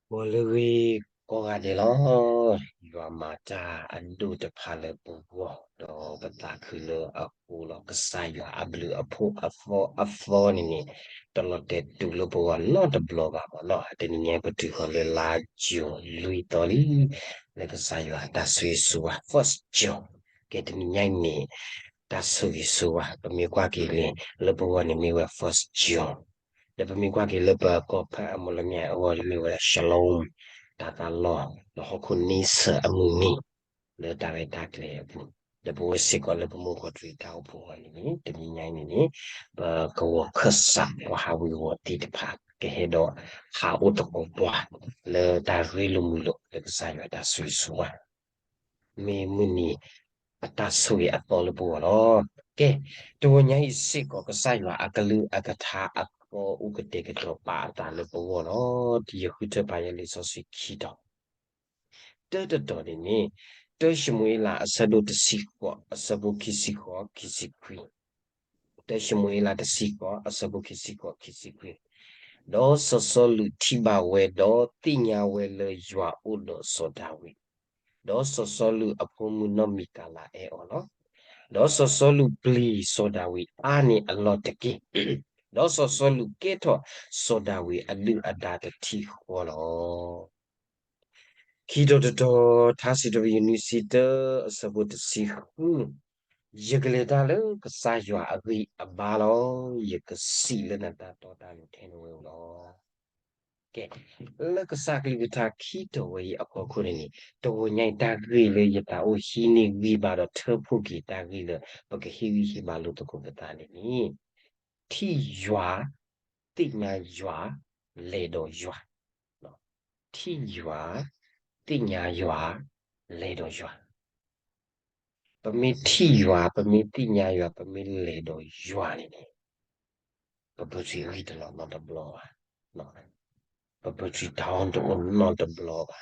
ဂီၤလၢအဂ့ၤကိးဂၤဒဲးလီၤ. ယွၤမၤတၢ်အဒိၣ်တဖၣ်လၢပဂီၢ်, ဒီးပသးခုလၢအဃိလီၤ. ကစၢ်ယွၤအဘျုးအဖှိၣ်အသီအသီန့ၣ်န့ၣ်, တလီၤတဲာ်တူာ်လၢပဂီၢ်နီတဘျီဘၣ်မ့ၢ်နီၤ. တနံၤညါပတုၤဃီၤလၢလါယူၤလွံၢ်သီလံ, လၢကစၢ်ယွၤအတၢ်ဆိၣ်ဂ့ၤဆိၣ်ဝါ first June. ကဲတနံၤညါအံၤန့ၣ်, တၢ်ဆိၣ်ဂ့ၤဆိၣ်ဝါ ပမ့ၢ်ကွၢ်က့ၤလၢပဂီၢ်န့ၣ်မ့ၢ်ဝဲ first June, ဒီးပမ့ၢ်ကွၢ်က့ၤလၢပကီၢ်ဖဲအမီၤလမ့ၢ်အဂီၢ်န့ၣ်မ့ၢ်ဝဲ shalom, တၢ်သးလီၤ, ဒီးဟီၣ်ခိၣ်န့ဆၢၣ်အမုၢ်နံၤ လၢတၢ်ရဲၣ်တၢ်ကျဲၤအပူၤ, ဒီးပဝဲစ့ၢ်ကီးလၢပမူခိၣ်တရံးတၢ်အိၣ်ဖှိၣ်အဂီၢ်န့ၣ်န့ၣ် တနံၤညါအံၤန့ၣ်န့ၣ်, ပကဝီၤခၢၣ်စးပှၤဟးဝ့ၤဝီၤသ့ၣ်တဖၣ် ကဟဲဒီးဟးအိၣ်သကိးပှၤ လၢတၢ်ရ့လိာ်မုာ်လိာ်လၢကစၢ်ယွၤတၢ်ဆိၣ်ဂ့ၤဆိၣ်ဝါ မ့ၢ်မုၢ်နံၤအတၢ်ဆိၣ်ဂ့ၤအသီလၢပဂီၢ်လီၤ. ကဲ, တဂီၤညါအံၤစ့ၢ်ကီး ကစၢ်ယွၤအကလုၢ်အကထါအသီအိၣ်ကတဲာ်ကတီၤပာ်အသးလၢပဂီၢ်လီၤ. ဒ်ယဃုထၢပာ်ယဲလံာ်စီဆှံခံတီၤ, တၢတတီၤန့ၣ်န့ၣ်, တၢၡမူၤအ့လးအဆၢဒိၣ်တဆံဃိး အဆၢဖိခံဆံဃိး ခံဆံခွံ, တၢၡမူၤအ့လးတဆံဃိး အဆၢဖိခံဆံဃိး ခံဆံခွံ, ဒီးစီၤစီလူးထံၣ်ဘၣ်ဝဲ ဒီးသ့ၣ်ညါဝဲလၢယွၤအိၣ်ဒီးစီၤဒၤဝံး, ဒီးစီၤစီလူးအဖိမုၣ်နီၢ်မံကၤလးအဲၣ်အီၤလီၤ. ဒီးစီၤစီလူးပျံၤစီၤဒၤဝံးအါန့ၢ်အလီၢ်တက့ၢ်. ဒီးစီၤစီလူးကဲထီၣ်စီၤဒၤဝံးအဒုၣ်အဒါတထံၣ်ဃီလီၤ. ခံတီၤတတီၤ, ထါစံးထီၣ်ပတြၢၤ ယူၢ်နွံဆံတၢ အဆၢဖိတဆံဃု, ယကလဲၤတၢ်လၢကစၢ်ယွၤအဂံၢ်အဘါလီၤ. ယကစံးလၢနတၢ်တီတၢ်လိၤထဲနဝဲဧိၤလီၤ. ကဲ, လၢကစၢ်ကလုၢ်ကထါခံတီၤဝဲအံၤအဖီခိၣ်န့ၣ်န့ၣ်, တဂီၤညါအံၤ တၢ်ဂ့ၢ်လၢယသးအိၣ်ဟံးန့ၢ်ဂံၢ်ဘါဒီးထၢဖှိၣ်က့ၤတၢ်ဂ့ၢ်လၢ ပကဟ့ၣ်ဂံၢ်ဟ့ၣ်ဘါလိာ်သကိးပသးန့ၣ်န့ၣ်, ထံၣ်ယွၤ, သ့ၣ်ညါယွၤ, လဲၤဒီးယွၤ ထံၣ်ယွၤ, သ့ၣ်ညါယွၤ, လဲၤဒီးယွၤ. ပမ့ၢ်ထံၣ်ယွၤ, ပမ့ၢ်သ့ၣ်ညါယွၤ, ပမ့ၢ်လဲၤဒီးယွၤန့ၣ်န့ၣ်, ပပၢၤထံဂံၢ်တလီၤနီတဘျီဘၣ်, ပပၢၤထံတၢ်အီၣ်တအိၣ်နီတဘျီဘၣ်,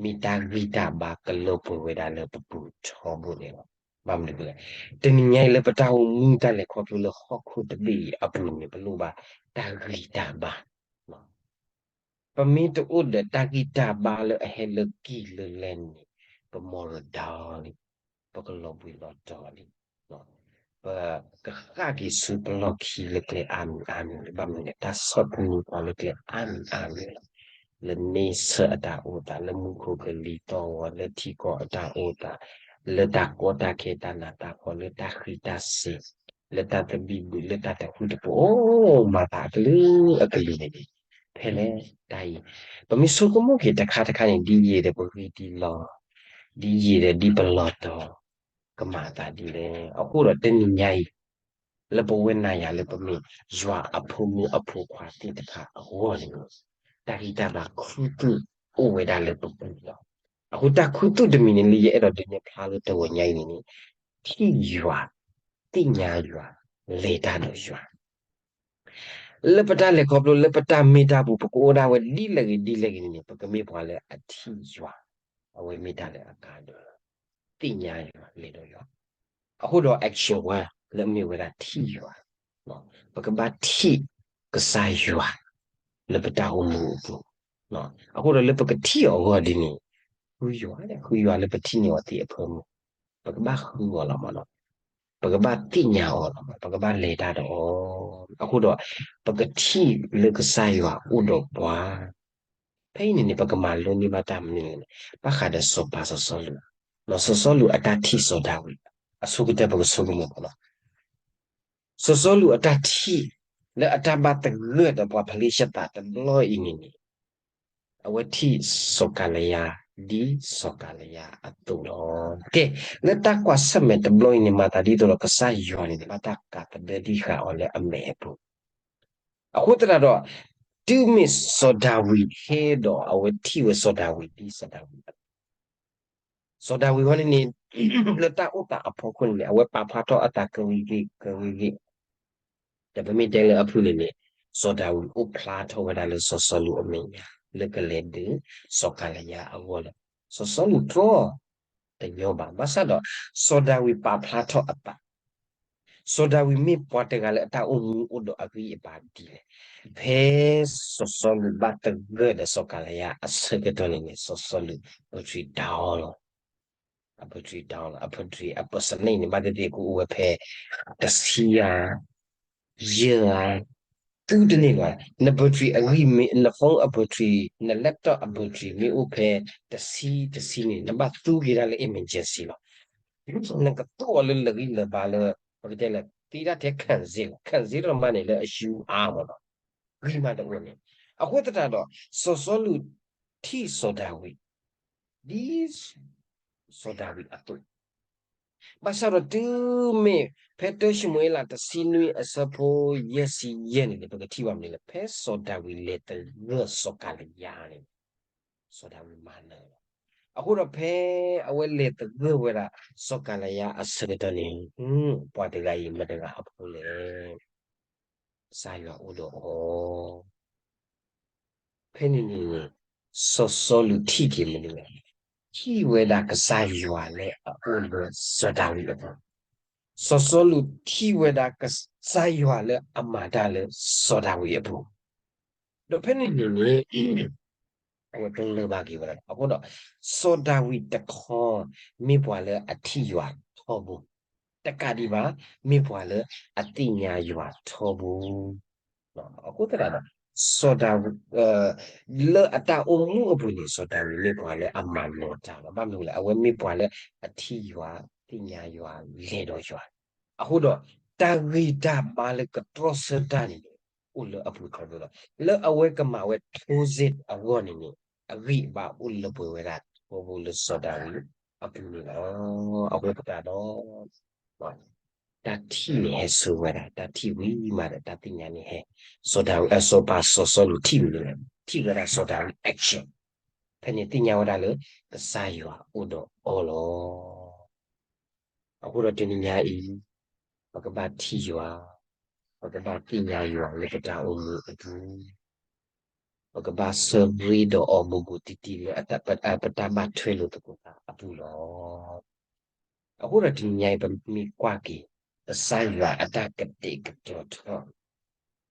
မ့ၢ်တၢ်ဂံၢ်တၢ်ဘါကလီၤပှဲၤဝဲဒၣ်လၢပပူၤထီဘိန့ၣ်လီၤ. ဘၣ်မနုၤလဲၣ်, တနံၤညါအံၤလၢပတၢ်အိၣ်မူတၢ်လဲၤခီဖျိလၢဟီၣ်ခိၣ်တဘ့ၣ်အံၤအပူၤန့ၣ် ပလိၣ်ဘၣ်တၢ်ဂံၢ်တၢ်ဘါ ပမ့ၢ်တအိၣ်ဒီးတၢ်ဂံၢ်တၢ်ဘါလၢအဟဲလၢကံၢ်လၢလဲၢ်န့ၣ်, ပမီၢ်ရဒါလံ, ပကလီၤဘှံးလီၤတီၤလံ, ပကဃၣ်က့ၤဆူပလီၢ်ခံလၢကျဲအါမံၤအါမံၤလီၤ. ဘၣ်မနုၤလဲၣ်, တၢ်ဆီၣ်သနံးပှၤလၢကျဲအါမံၤအါမံၤလီၤ. လၢန့ဆၢၣ်အတၢ်အိၣ်သး, လၢမူခိၣ်ကလံၤသီၣ်ဂီၤ, လၢထံကီၢ်အတၢ်အိၣ်သး, လၢတၢ်ကီတၢ်ခဲတၢ်နးတၢ်ဖှီၣ်, လၢတၢ်ဃံးတၢ်စ့ၤ, လၢတၢ်သဘံၣ်ဘုၣ်, လၢတၢ်တဃူတဖိး, အိၣ်မၤသးအကလုာ်ကလုာ်န့ၣ်န့ၣ်, ဖဲလဲၣ်တၢ်အံၤ, ပမ့ၢ်ဆိကမိၣ်က့ၤတခါတခါန့ၣ် ဒ်ယံာ်ဒီးပဂံၢ်ဒ်လီၤ, ဒ်ယံာ်ဒီးဒ်ပလီၤတီၤ, ကမၤအသးဒ်လဲၣ်. အဃိဒီးတနံၤညါအံၤ လၢပဝဲနၤယၤလၢပမ့ၢ်ယွၤအဖိမုၣ်အဖိခွါသ့ၣ်တဖၣ်အဂီၢ်န့ၣ်, တၢ်ဂံၢ်တၢ်ဘါခူသူၣ်အိၣ်ဝဲဒၣ်လၢပပူၤလီၤ. အဃိတၢ်ခူသူၣ်တမံၤန့ၣ် လၢယအဲၣ်ဒိးဒုးနဲၣ်ဖျါလၢတဂီၤညါအံၤန့ၣ်န့ၣ်, ထံၣ်ယွၤ, သ့ၣ်ညါယွၤ, လဲၤတၢ်ဒီးယွၤ လၢပတၢ်လဲၤခီဖျိလၢပတၢ်မ့ၢ်တၢ်ပူၤ ပကအိၣ်ဒၣ်ဝဲဒ်လဲၣ်ဂ့ၤဒ်လဲၣ်ဂ့ၤန့ၣ်န့ၣ် ပကမ့ၢ်ပှၤလၢအထံၣ်ယွၤ, အဝဲမ့ၢ်တၢ်လၢအကါဒိၣ်, သ့ၣ်ညါယွၤလဲၤဒီးယွၤ, အဃိဒီး action one လၢအမ့ၢ်ဝဲဒၣ်ထံၣ်ယွၤ, ပကဘၣ်ထံၣ်ကစၢ်ယွၤ လၢပတၢ်အိၣ်မူအပူၤ, အဃိဒီးလၢပကထံၣ်အီၤအဂီၢ်ဒ်န့ၣ်, ဃုယွၤ, ဃုယွၤလၢပထံၣ်န့ၢ်အီၤသ့အဖၢမုၢ်, ပကဘၣ်ဃုအီၤလီၤမးနီၤ ပကဘၣ်သ့ၣ်ညါအီၤလီၤ, ပကဘၣ်လဲၤတၢ်ဒီးအီၤ, အဃိဒီး ပကထံၣ်လၢကစၢ်ယွၤအိၣ်ဒီးပှၤ, ဖဲအံၤန့ၣ်န့ၣ် ပကမၤလိန့ၢ်ဘၣ်တၢ်မနုၤလဲၣ်န့ၣ်, ဘၣ်ဃးဒီးစီၤပၤစီၤစီလူး, စီၤစီလူးအတၢ်ထံၣ်စီၤဒၤဝံး, အဆိကတၢၢ်ပကဆိကမိၣ်မးနီၤ စီၤစီလူးအတၢ်ထံၣ် လၢအတၢ်ဘၣ်သဂၢၢ်ဒီးပှၤဖလ့ၡသးတဘျီအံၤန့ၣ်န့ၣ်, အဝဲထံၣ်စီၤကၤလယါ ဒ်စီၤကၤလယါအသိးလီၤ. ကဲ, လၢတၢ်ကွၢ်ဆၢၣ်မဲာ်တဘျီအံၤန့ၣ် မၤသးဒ်သိးဒီးကစၢ်ယွၤန့ၣ် ဘၣ်တၢ်ကးသဒၢတံၢ်ဃာ်အီၤလၢအမဲာ်အပူၤ, အဃိသတးဒီး တုၤမ့ၢ်စီၤဒၤဝံးဟဲဒီးအဝဲထံၣ်ဝဲစီၤဒၤဝံးဒ်စီၤဒၤဝံး စီၤဒၤဝံးဝဲန့ၣ်န့ၣ် လၢတၢ်အိၣ်သးအဖီခိၣ်န့ၣ်န့ၣ် အဝဲပာ်ဖျါထီၣ်အသးကဂ့ၤဂ့ၤ ကဂ့ၤဂ့ၤ, ဒီးပမ့ၢ်တဲလၢအဖုၣ်န့ၣ်န့ၣ် စီၤဒၤဝံးအိၣ်ဖျါထီၣ်ဝဲဒၣ်လၢစီၤစီလူးအမဲာ်ညါ လၢကလဲၤဒုးစီၤကၤလယါအဂီၢ်လီၤ. စီၤစီလူးတြီတညီဘၣ်. ဘၣ်ဆၣ်ဒီး စီၤဒၤဝံးပာ်ဖျါထီၣ်အသး စီၤဒၤဝံးမ့ၢ်ပှၤတဂၤလၢအတၢ်အိၣ်မူအိၣ်ဒီးအဂံၢ်အဘါဒ်လဲၣ်. ဖဲစီၤစီလူးဘၣ်သဂၢၢ်ဒီးစီၤကၤလံယါအဆၢကတီၢ်န့ၣ်န့ၣ် စီၤစီလူး အပၢၣ်ထံး down လီၤ. အပၢၣ်ထံး down လီၤ. အပၢၣ်ထံး အပၢၣ်စနံၣ်န့ၣ် ဘၣ်သ့ၣ်သ့ၣ်ကအိၣ်ဝဲဖဲ တဆံဂၤ ယဲၢ်ဂၤ သုတန့ၢ်ဘၣ်. နပၢၣ်ထံးအဂံၢ်မ့ၢ် န phone အပၢၣ်ထံး န laptop အပၢၣ်ထံးမ့ၢ်အိၣ်ဖဲတဆံ တဆံန့ၣ် နဘၣ်သူက့ၤဒၣ်လၢ emergency လီၤ. နကသူအီၤလၢလၢာ်ဂံၢ်လၢာ်ဘါလၢ ပကတဲလၢ သံဒၣ်ထဲ ခံစ့လီၤ. ခံစ့တမးန့ၣ်လၢအယူအါမးလီၤ. ဂံၢ်မးတအိၣ်န့ၣ်. အဃိသတးဒီး စီၤစီလူးထံၣ်စီၤဒၤဝံး ဒ်စီၤဒၤဝံးအသိး ဘၣ်ဆၣ်ဒီးတုၤမ့ၢ်ဖဲတၢၡမူၤအ့လးတဆံနွံအဆၢဖိယဲၢ်ဆံယဲၢ်န့ၣ်န့ၣ် ပကထံၣ်ဘၣ်မနုၤလဲၣ်, ဖဲစီၤဒၤဝံးလဲၤသဂၢၢ်စီၤကၤလံယါန့ၣ် စီၤဒၤဝံးမၤနၢၤလီၤ. အဃိဒီးဖဲအဝဲလဲၤသဂၢၢ်ဝဲဒၣ်စီၤကၤလံယါအဆၢကတီၢ်န့ၣ် ပှၤတဂၤအံၤမတၤတဂၤအဖိလဲၣ်. ကစၢ်ယွၤအိၣ်ဒီးအီၤ ဖဲန့ၣ်န့ၣ်န့ၣ် စီၤစီလူးထံၣ်က့ၤမနုၤလဲၣ်, ထံၣ်ဝဲဒၣ်ကစၢ်ယွၤလၢအအိၣ်လၢစီၤဒၤဝံးအပူၤ, စီၤစီလူးထံၣ်ဝဲဒၣ်ကစၢ်ယွၤလၢအမၤတၢ်လၢစီၤဒၤဝံးအပူၤ, ဒီးဖဲန့ၣ်န့ၣ်န့ၣ် အဝဲကလၢၢ်ဘၣ်က့ၤဝဲဒၣ်လီၤ. အဃိဒီး စီၤဒၤဝံးတခီ မ့ၢ်ပှၤလၢအထံၣ်ယွၤထီဘိ, တကးဒံးဘၣ် မ့ၢ်ပှၤလၢအသ့ၣ်ညါယွၤထီဘိ အဃိသတးဒီး စီၤဒၤဝံး လၢအတၢ်အိၣ်မူအပူၤန့ၣ် စီၤဒၤဝံးမ့ၢ်ပှၤလၢအမၤနၢၤတၢ်လီၤ. ဘၣ်မနုၤလဲၣ်, အဝဲမ့ၢ်ပှၤလၢအထံၣ်ယွၤ သ့ၣ်ညါယွၤ လဲၤဒီးယွၤ, အဃိဒီး တၢ်ဂံၢ်တၢ်ဘါလၢကတြီဆၢတၢ်န့ၣ် အိၣ်လၢအပူၤထီဘိလီၤ. လၢအဝဲကမၤဝဲထိစ့ၢ်အဂီၢ်န့ၣ်န့ၣ် အဂံၢ်အဘါအိၣ်လၢပှဲၤဝဲဒၣ်ထီဘိလၢစီၤဒၤဝံးအပူၤန့ၣ်လီၤ. အဃိသတးဒီး တၢ်ထံၣ်န့ၣ်ဟဲဆူဝဲဒၣ်, တၢ်ထံၣ်ဝံၤမးဒီး တၢ်သ့ၣ်ညါန့ၣ်ဟဲ, စီၤဒၤဝံး စီၤပၤစီၤစီလူးထံၣ်မနုၤလဲၣ်, ထံၣ်ဝဲဒၣ်စီၤဒၤဝံး action, ဖဲန့ၣ်သ့ၣ်ညါဝဲဒၣ်လၢ ကစၢ်ယွၤအိၣ်ဒီးအီၤလီၤ. အဃိဒီးတနံၤညါအံၤ ပကဘၣ်ထံၣ်ယွၤ, ပကဘၣ်သ့ၣ်ညါယွၤလၢပတၢ်အိၣ်မူအပူၤ, ပကဘၣ်ဆၢဂ့ၤဒီးအီၤဘူးဘူးတံၢ်တံၢ်လၢ ပတၢ်ဘၣ်ထွဲလိာ်သကိးသးအပူၤလီၤ. အဃိဒီးတနံၤညါအံၤ ပမ့ၢ်ကွၢ်က့ၤ ကစၢ်ယွၤအတၢ်ကတဲာ်ကတီၤထီၣ်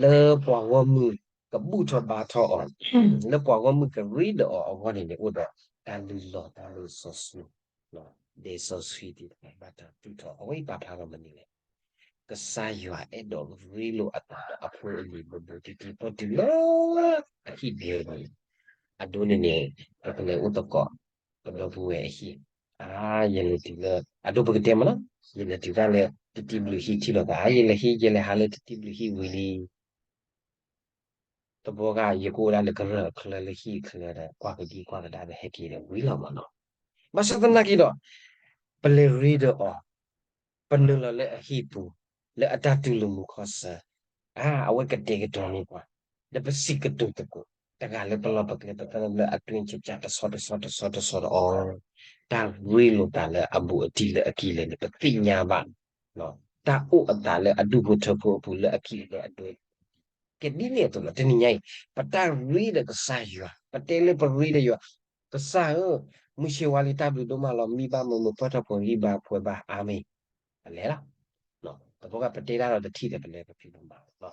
လၢပှၤဂီၢ်မုၢ်ကဘူၣ်ထီၣ်ဘါထီၣ်အီၤ, လၢပှၤဂီၢ်မုၢ်ကရ့ဒီးအီၤအဂီၢ်န့ၣ်န့ၣ် အိၣ်ဒီးတၢ်လုၢ်လီၢ်တၢ်လုၢ်စီဆှံ, ဒဲစီဆှံသ့ၣ်တဖၣ်ဘၣ်တၢ်သူၣ်ထီၣ်, အဝဲအံၤပာ်ဖျါထီၣ်မနုၤလဲၣ်, ကစၢ်ယွၤအဲၣ်ဒိးရ့လိာ်အသးဒီးအဖိအလံၤဘူးဘူးတံၢ်တံၢ် ပီၣ်တုၤလၢ အဟံၣ်ဒဲန့ၣ်, အဒိန့ၣ်န့ၣ် ပကလဲၤအိၣ်သကိး ပဒီပုၢ်ဝဲၢ်အဟံၣ်, အါ ယလဲၤတုၤလၢ အဒိပကတဲမးနီၤ, ယလဲၤတုၤတၢ်လၢ တတံဘျုးဟံၣ်ထံၣ်လိာ်သး, ယလဲၤဟံၣ် ယလဲၤဟးလၢတတံဘျုးဟံၣ်ဝံၤလံ တဘျီဂၤ ယကအိၣ်ဒၣ်လၢကရၢၢ်အချၢလၢဟံၣ်အချၢဒီး ကွၢ်ကဒံကွၢ်ကဒါဒီး ဟဲက့ၤဒီးဝံၤလီၤမးနီၤ. ဘၣ်ဆၣ်သနာ်က့ဒီး ပလဲၤရ့ဒီးအီၤ, ပနုာ်လီၤလၢအဟံၣ်ပူၤ, လၢအတၢ်တူၢ်လိာ်မူခီၣ်ဆၢ, အါ အဝဲကတဲာ်ကတီၤန့ၢ်ပှၤ, ဒီးပစံးကတိၤသကိး, တဂၤလၢပလီၢ်ပကျဲ ပသရၣ်လၢအတွ့ကၢ်တဆီတဆီတဆီတဆီတဆီဒီးအီၤ, တၢ်ရ့လိာ်သးလၢအဘူးအတံၢ်လၢအကံၢ်လဲၣ်န့ၣ် ပသ့ၣ်ညါဘၣ် တၢ်အိၣ်အသးလၢအဒူၣ်ဖိထၢဖိအပူၤလၢအကံၢ်အလဲအဒိ, ကဲဒ်န့ၣ်အသိးလီၤ. တနံၤညါအံၤ ပတၢ်ရ့ဒီးကစၢ်ယွၤ, ပတဲလၢပရ့ဒီးယွၤ, ကစၢ်ဧၢ, မုၢ်ဆ့ၣ်ဝါလံတၢ်ဘျုးဒိၣ်မးလီၤ, မံဘၣ်မုာ်မုာ်ပၢၢ်ထီၣ်ပှၤဂံၢ်ဘါပှဲၤဘါ, အၤမ့ၣ်, ပလဲၤလီၤ. တဘျီဂၤပတဲတၢ်ဒီးတထံၣ်ဒီးပလဲၤပဖံးပမၤလီၤ.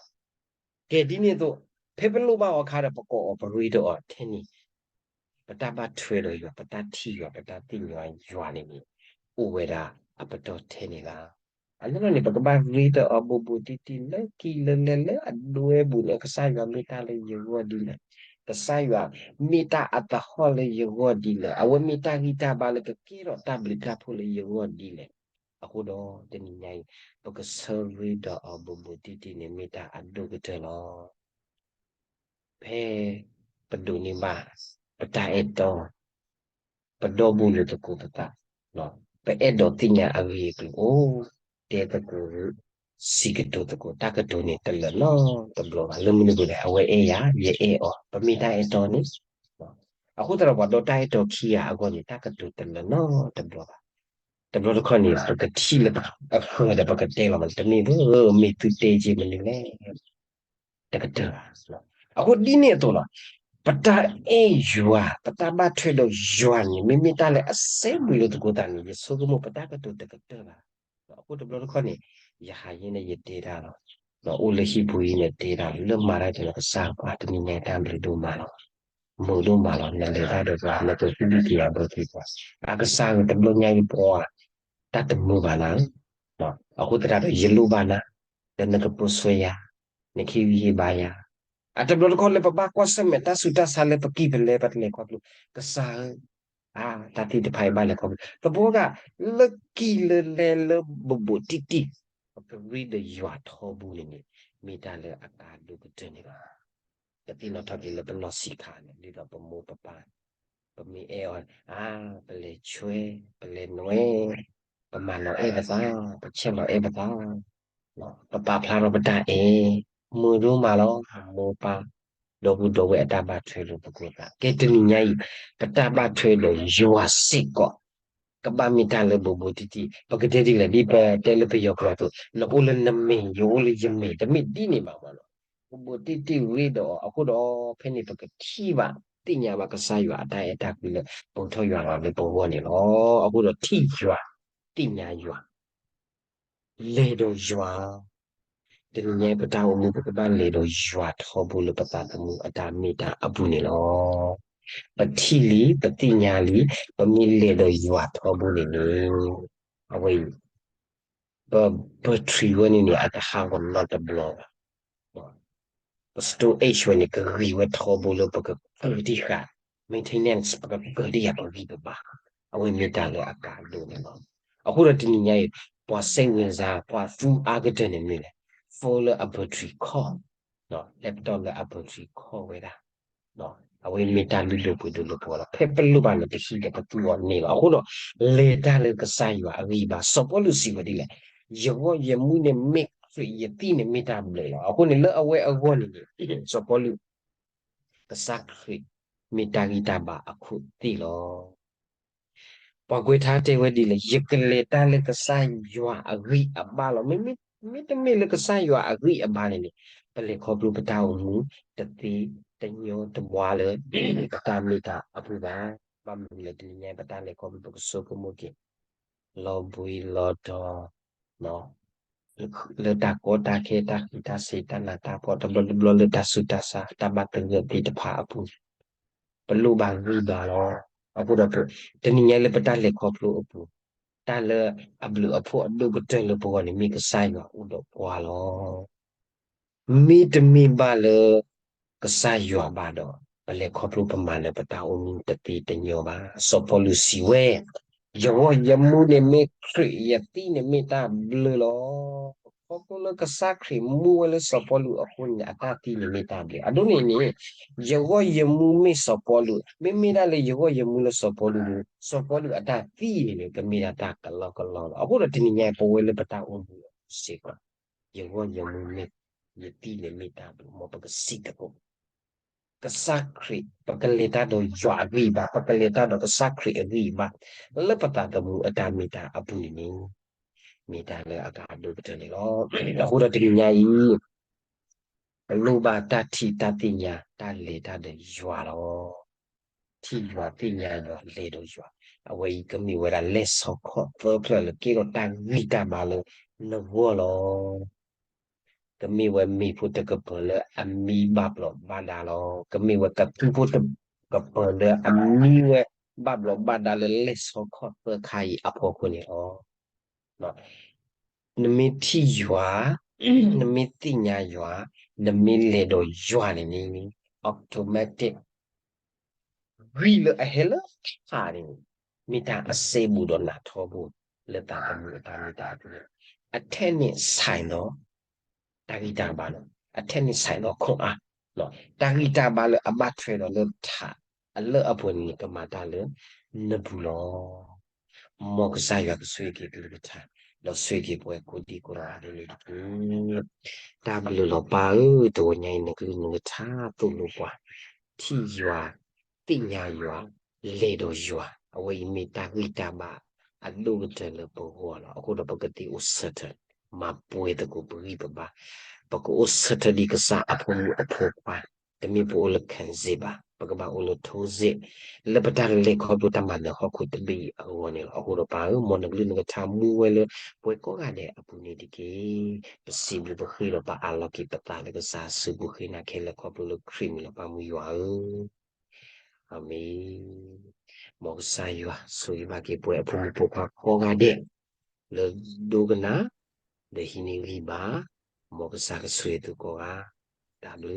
ကဲဒ်န့ၣ်အသိး, ဖဲပလိၣ်ဘၣ်အီၤအခါဒီး ပကိးအီၤပရ့ဒီးအီၤထဲန့ၣ်, ပတၢ်ဘၣ်ထွဲဒီးယွၤ, ပတၢ်ထံၣ်ယွၤ, ပတၢ်သ့ၣ်ညါယွၤန့ၣ်န့ၣ်, အိၣ်ဝဲဒၣ်အပတီၢ်ထဲန့ၣ်လီၤ. အန့ၣ်န့ၣ် ပကဘၣ်ရ့ဒီးအီၤဘူးဘူးတံၢ်တံၢ်လၢခံလၢလဲၣ်လၢအဒွဲပူၤန့ၣ်, ကစၢ်ယွၤမ့ၢ်တၢ်လၢယဂီၢ်ဒ်လဲၣ်, ကစၢ်ယွၤမ့ၢ်တၢ်အသဟီၣ်လၢယဂီၢ်ဒ်လဲၣ်, အဝဲမ့ၢ်တၢ်ဂံၢ်တၢ်ဘါလၢကကဲထီၣ်တၢ်ဘျုးတၢ်ဖှိၣ်လၢယဂီၢ်ဒ်လဲၣ်. အဃိဒီးတနံၤညါအံၤ ပကဆၢရ့ဒီးအီၤဘူးဘူးတံၢ်တံၢ်န့ၣ် မ့ၢ်တၢ်အဒိၣ်ကတၢၢ်လီၤ. ဖဲပဒိးန့ၢ်ဘၣ် ပတၢ်အဲၣ်တီ ပဒီဘူးလိာ်သကိးပသး, ပအဲၣ်ဒိးသ့ၣ်ညါအဂ့ၢ်အကျိၤအိၣ်, တဲသကိး, စံးကတိၤသကိး, တၢ်ကတိၤန့ၣ်တလၢာ်နီတဘျီဘၣ်. လၢမနုၤအဃိလဲၣ်, အဝဲအဲၣ်ယၤ, ယအဲၣ်အီၤ, ပမ့ၢ်တၢ်အဲၣ်တီန့ၣ်. အဃိသတးဒီး ပှၤဒီတၢ်အဲၣ်တီခံဂၤအဂီၢ်န့ၣ် တၢ်ကတိၤတလၢာ်နီတဘျီဘၣ်. တဘျီတခီၣ်န့ၣ် ပကထံၣ်လၢအဃၢၤဒီး ပကတဲလီၤမး, တမ့ၢ်ဘၣ်, မ့ၢ်သုတဲက့ၤမနုၤလဲၣ် တကတၢၢ်ဘၣ်. အဃိဒ်န့ၣ်အသိးလီၤ, ပတၢ်အဲၣ်ယွၤ, ပတၢ်ဘၣ်ထွဲဒီးယွၤန့ၣ် မ့မ့ၢ်တၢ်လၢအစဲဘူးလိာ်သကိးသးန့ၣ် ယဆိကမိၣ်ပတၢ်ကတိၤတကတၢၢ်ဘၣ်. အဃိတဘျီတခီၣ်န့ၣ် ယဟးယံၤန့ၣ်ယတဲတၢ်လီၤ, အိၣ်လၢဟံၣ်ပူၤအံၤန့ၣ်တဲတၢ်လီၤ, လၢမၤတၢ်က့ၤလီၤကစၢ်ပှၤ တနံၤညါတၢ်ဘျုးဒိၣ်မးလီၤ, မုာ်ဒိၣ်မးလီၤ, နလဲၤတၢ်ဒီးပှၤ နကဟုၣ်ဒုၣ်က့ၤယၤဘၢသံပှၤ, အကစၢ်ဧၢ တဘျီညါအံၤပှၤ တၢ်တမုာ်ဘၣ်နၤ, အဃိသတးဒီးယလိၣ်ဘၣ်နၤ, ဒီးနကပၢဆှၢယၤ, နကဟ့ၣ်ဂံၢ်ဟ့ၣ်ဘါယၤ, အတဘျီတခီၣ်လၢပဘၣ်ကွၢ်ဆၢၣ်မဲာ်တၢ်ဆူးတၢ်ဆါလၢပကံၢ်ပလဲ ပတလဲၤခီဖျိ, ကစၢ်ဧၢ အါ, တၢ်သ့ၣ်တဖၣ်အံၤဘၣ်လဲၤခီဖျိ, တဘျီဂၤ လၢကံၢ်လၢလဲလၢဘူးဘူးတံၢ်တံၢ်, ပကရ့ဒီးယွၤထီဘိန့ၣ်န့ၣ်, မ့ၢ်တၢ်လၢအကါဒိၣ်ကတၢၢ်န့ၣ်လီၤ. ပသ့ၣ်နီၣ်ထီၣ်က့ၤလၢပလီၢ်ဆံးခါန့ၣ် ဒ်သိးပမိၢ်ပပၢ်, ပမ့ၢ်အဲၣ်အီၤ, အါ, ပလဲၤဆွဲ, ပလဲၤနွဲ, ပမၤလီၤအဲၣ်ပသး, ပဆဲးလီၤအဲၣ်ပသး ပပာ်ဖျါထီၣ်ပတၢ်အဲၣ်, မုာ်ဒိၣ်မးလီၤ, မိၢ်ပၢ်, ဒီပုၢ်ဒီဝဲၢ်အတၢ်ဘၣ်ထွဲလိာ်ပကိာ်သး, ကဲတနံၤညါအံၤ, ပတၢ်ဘၣ်ထွဲဒီးယွၤစ့ၢ်ကီး, ကဘၣ်မ့ၢ်တၢ်လၢဘူးဘူးတံၢ်တံၢ်, ပကတဲဒ်လဲၣ် ဒ်ပတဲလၢပယီၤကျိာ်အသိး, နအိၣ်လၢနမဲာ် ယအိၣ်လၢယမဲာ် တမ့ၢ်ဒ်န့ၣ်ဘၣ်မးလီၤ. ဘူးဘူးတံၢ်တံၢ်ရ့ဒီးအီၤအဃိဒီး ဖဲန့ၣ်ပကထံၣ်ဘၣ် သ့ၣ်ညါဘၣ်ကစၢ်ယွၤအတၢ်အဲၣ်တၢ်ကွံလၢ ပိာ်ထီၣ်ယွၤလီၤလၢပဂီၢ်န့ၣ်လီၤ. အဃိဒီးထံၣ်ယွၤ, သ့ၣ်ညါယွၤ, လဲၤဒီးယွၤ, တနံၤညါအံၤပတၢ်အိၣ်မူ ပကဘၣ်လဲၤဒီးယွၤထီဘိလၢပသးသမူအတၢ်မ့ၢ်တၢ်အပူၤန့ၣ်လီၤ. ပထံၣ်လံ ပသ့ၣ်ညါလံ ပမ့ၢ်လဲၤဒီးယွၤထီဘိန့ၣ်န့ၣ်, အဝဲအံၤ ပbatteryဝဲန့ၣ်န့ၣ် အတဟးဂီၤနီတဘျီဘၣ်. ပstorageဝဲန့ၣ် ကဂံၤဝဲထီဘိလၢပကကၢၤတံၢ်ဃာ် maintenance ပကကၢၤတံၢ်ဃာ်ပဂံၢ်ပဘါ, အဝဲမ့ၢ်တၢ်လၢအကါဒိၣ်န့ၣ်လီၤ. အဃိဒီးတနံၤညါအံၤ ပှၤစဲးဝံၤစါ ပှၤသူအါကတၢၢ်န့ၣ်မ့ၢ်လဲၣ်, phoneလၢအbatteryခီၣ်, laptopလၢအbatteryခီၣ်ဝဲဒၣ် အဝဲမ့ၢ်တၢ်လုၢ်ဒိၣ်ပှ့ၤဒိၣ်လၢပဂီၢ်လီၤ. ဖဲပလိၣ်ဘၣ်န့ၣ် ပဟံးဒီးပသူအီၤန့ၣ်လီၤ. အဃိဒီး လဲၤတၢ်လၢကစၢ်ယွၤအဂံၢ်ဘါ, စီၤပီလူးစံးဝဲဒ်လဲၣ်, ယဂီၢ်ယမူန့ၣ်မ့ၢ်ခရံာ်, ယသံၣ်န့ၣ်မ့ၢ်တၢ်ဘျၢလီၤ. အဃိန့ၣ်လၢအဝဲအဂီၢ်န့ၣ်န့ၣ် စီၤပီလူး ကစၢ်ခရံာ်မ့ၢ်တၢ်ဂံၢ်တၢ်ဘါအခိၣ်သ့ၣ်လီၤ. ပှၤကွဲးထါတဲဝဲဒ်လဲၣ်, ယကလဲၤတၢ်လၢကစၢ်ယွၤအဂံၢ်အဘါလီၤ. မ့မ့ၢ်တမ့ၢ်လၢကစၢ်ယွၤအဂံၢ်အဘါန့ၣ်န့ၣ်, ပလဲၤခီဖျိပတၢ်အိၣ်မူ တသ့တညီတဘှါလၢ ပတၢ်မ့ၢ်တၢ်အပူၤဘၣ်. ဘၣ်မနုၤလဲၣ် တနံၤညါပတၢ်လဲၤခီဖျိပကဆိကမိၣ်က့ၤ လီၤဘှံးလီၤတီၤ လၢတၢ်ကီတၢ်ခဲ တၢ်ဃံးတၢ်စ့ၤ တၢ်နးတၢ်ဖှီၣ် တဘျီတဘျီလၢတၢ်ဆူးတၢ်ဆါ တၢ်ဘၣ်သဂၢၢ်သ့ၣ်တဖၣ်အပူၤ, ပလိၣ်ဘၣ်ဂံၢ်ဘါလီၤ. အဃိဒီး တနံၤညါလၢပတၢ်လဲၤခီဖျိအပူၤ, တၢ်လၢအဘျုးအဖှိၣ်အဒိၣ်ကတၢၢ်လၢပဂီၢ်န့ၣ် မ့ၢ်ကစၢ်ယွၤအိၣ်ဒီးပှၤလီၤ. မ့တမ့ၢ်ဘၣ်လၢ ကစၢ်ယွၤဘၣ်ဒီး ပလဲၤခီဖျိပမၤလၢပတၢ်အိၣ်မူတသ့တညီဘၣ်. စီၤပီလူးစံးဝဲ, ယဂီၢ်ယမူန့ၣ်မ့ၢ်ခရံာ်, ယသံၣ်န့ၣ်မ့ၢ်တၢ်ဘျၢလီၤ. ခီဖျိလၢကစၢ်ခရံာ်မူဝဲလၢစီၤပီလူးအဃိန့ၣ် အတၢ်သံန့ၣ်မ့ၢ်တၢ်ဘျၢ. အဒိန့ၣ်န့ၣ် ယဂီၢ်ယမူမ့ၢ်စီၤပီလူး, မ့မ့ၢ်ဒၣ်လၢယဂီၢ်ယမူလၢစီၤပီလူး, စီၤပီလူးအတၢ်သံန့ၣ်န့ၣ် ကမ့ၢ်ဒၣ်တၢ်ကလီကလီလီၤ. အဃိဒီးတနံၤညါအံၤ ပဝဲလၢပတၢ်အိၣ်မူအစ့ၢ်ကီး ယဂီၢ်ယမူမ့ၢ်, ယသံၣ်န့ၣ်မ့ၢ်တၢ်ဘျၢ မ်ပကစံးသကိး ကစၢ်ခရံာ်, ပကလဲၤတၢ်ဒီးယွၤအဂံၢ်ဘါ, ပကလဲၤတၢ်ဒီးကစၢ်ခရံာ်အဂံၢ်ဘါ, လၢပသးသမူအတၢ်မ့ၢ်တၢ်အပူၤန့ၣ်န့ၣ်, မ့ၢ်တၢ်လၢအကါဒိၣ်ကတၢၢ်န့ၣ်လီၤ. အဃိဒီးတနံၤညါအံၤ ပလိၣ်ဘၣ်တၢ်ထံၣ်တၢ်သ့ၣ်ညါ တၢ်လဲၤတၢ်ဒီးယွၤလီၤ. ထံၣ်ယွၤသ့ၣ်ညါယွၤ လဲၤဒီးယွၤ, အဝဲအံၤကမ့ၢ်ဝဲဒၣ်လဲၣ်ဆီခီၣ်သၢဖျၢၣ်လၢကဲထီၣ်တၢ်ဂံၢ်တၢ်ဘါလၢနဂီၢ်လီၤ. ကမ့ၢ်ဝဲမ့ၤဖိတကပၤလၢအမံဘၣ်ဘျီးဘၣ်ဒါလီၤ. ကမ့ၢ်ဝဲကသူဖိတကပၤလၢအမံဝဲဘၣ်ဘျီးဘၣ်ဒါလၢလဲၣ်ဆီခီၣ်သၢခါအံၤအဖီခိၣ်န့ၣ်လီၤ. နမ့ၢ်ထံၣ်ယွၤ, နမ့ၢ်သ့ၣ်ညါယွၤ, နမ့ၢ်လဲၤဒီးယွၤန့ၣ်န့ၣ် automatic ဂံၢ်လၢအဟဲလၢထးန့ၣ် မ့ၢ်တၢ်အစဲဘူးဒီးနးထီဘိ လၢသးသမူအတၢ်မ့ၢ်တၢ်အပူၤန့ၣ် အထဲန့ၣ်ဆဲးဒီး တၢ်ဂံၢ်တၢ်ဘါလီၤ. အထဲန့ၣ်ဆဲးဒီးခိၣ်အါ, တၢ်ဂံၢ်တၢ်ဘါလၢအဘၣ်ထွဲဒီးလၢထးအလၢအပှဲၤန့ၣ် ကမၤတၢ်လၢနပူၤလီၤ. မ်ကစၢ်ယွၤကဆိၣ်ဂ့ၤက့ၤကလုၢ်ကထါ, ဒီးဆိၣ်ဂ့ၤက့ၤပှၤကိးဒံကိးဂၤဒဲးန့ၣ်တက့ၢ်. တၢ်ဘျုးလီၤပၢ်ဧၢ, တဂီၤညါအံၤ နကလုၢ်နကထါသိၣ်လိပှၤ, ထံၣ်ယွၤ, သ့ၣ်ညါယွၤ, လဲၤဒီးယွၤ, အဝဲအံၤမ့ၢ်တၢ်ဂံၢ်တၢ်ဘါအဒိၣ်ကတၢၢ်လၢပဂီၢ်လီၤ. အဃိဒီးပကသ့အိၣ်ဆၢထၢၣ် မၤပှဲၤသကိးပဂံၢ်ပဘါ, ပကအိၣ်ဆၢထၢၣ်ဒ်ကစၢ်အဖိမုၣ်အဖိခွါ, တမ့ၢ်ပအိၣ်လၢ ခၢၣ်စ့ ဘၣ်. ပကဘၣ်အိၣ်လၢထိစ့ၣ် လၢပတၢ်လဲၤခီဖျိတၢ်မၤနၢၤဟီၣ်ခိၣ်တဘ့ၣ်အဂီၢ်န့ၣ်လီၤ. အဃိဒီးပၢ်ဧၢ, မ်နကလုၢ်နကထါမူဝဲလၢပှၤကိးဂၤဒဲးအပူၤန့ၣ်တက့ၢ်. ပစံးဘျုးပဃ့ဒီးပအးလီၤက့ၤပသးလၢကစၢ်အစုပူၤ ဃ့နၤခဲလၢာ်ခီဖျိလၢခရံာ်မံၤလီၤ ပၢ်မုၢ်ယွၤဧၢ. အၤမ့ၣ်. မ်ကစၢ်ယွၤဆိၣ်ဂ့ၤဘၣ်က့ၤပှၤအဖိမုၣ်ဖိခွါကိးဂၤဒဲး လၢဒိကနၣ် ဒီးဟံးန့ၢ်ဂံၢ်ဘါ, မ်ကစၢ်ကဆိၣ်ဂ့ၤသုကိးဂၤ, တၢ်ဘျုး.